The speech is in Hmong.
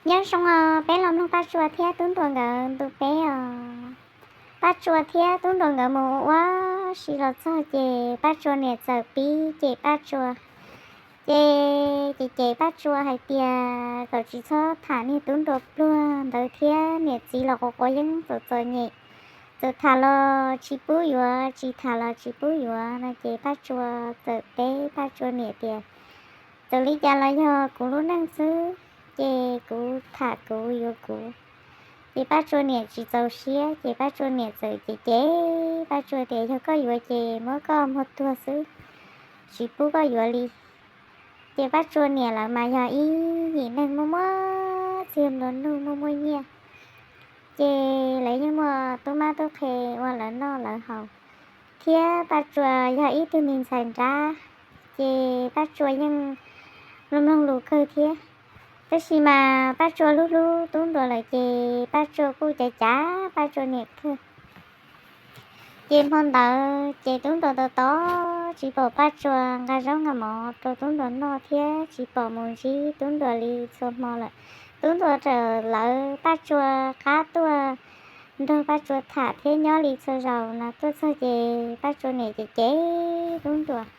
Nyob zoo os, peb los mloog Paj Tsua thiab Tub Nruas nkawd ntu peb os. Paj Tsua thiab Tub Nruas nkawd mus ua ua si los txog ces Paj Tsua niam txawm pib cem Paj Tsua. Ces cem cem Paj Tsua hais tias kom tsis txhob tham niag Tub Nruas pluag ntawd thiab niam txiv los quav quav yeeb txom txom nyem. Txawm tham los tsis pub yuav, tsis tham los tsis pub yuav no ces Paj Tsua txawm teb Paj Tsua niam tias, txawm li cas los yog kuv lub neej xwb, ces kuv tham kuv yuav kuv. Ces Paj Tsua niam tsis txaus siab ces Paj Tsua niam txawm cem cem Paj Tsua tias yog koj yuav ces muab koj muag tuag xwb, tsis pub koj yuav li. Ces Paj Tsua niam lawv mas yog ib yim neeg muaj muaj txiag nplua nuj muaj muaj nyiaj, ces lawv yeej muaj tub mab tub qhe ua lawv noj lawv haus, thiab Paj Tsua yog ib tug me ntxhais nrab, ces Paj Tsua yeej mloog mloog lus kawg thiab. Tab sis mas Paj Tsua hlub hlub Tub Nruas lawm ces Paj Tsua kuj cav cav Paj Tsua niam kawg. Ces hmo ntawd ces Tub Nruas tos tos tsis pom Paj Tsua nqa zaub nqa mov rau Tub Nruas noj thiab tsis pom mus ntsib Tub Nruas li txhua hmo lawm. Tub Nruas txawm lawv Paj Tsua qab tuaj nrog Paj Tsua tham thiab nyob li txhua zaus no. Tuaj txog ces Paj Tsua niam cem cem Tub Nruas,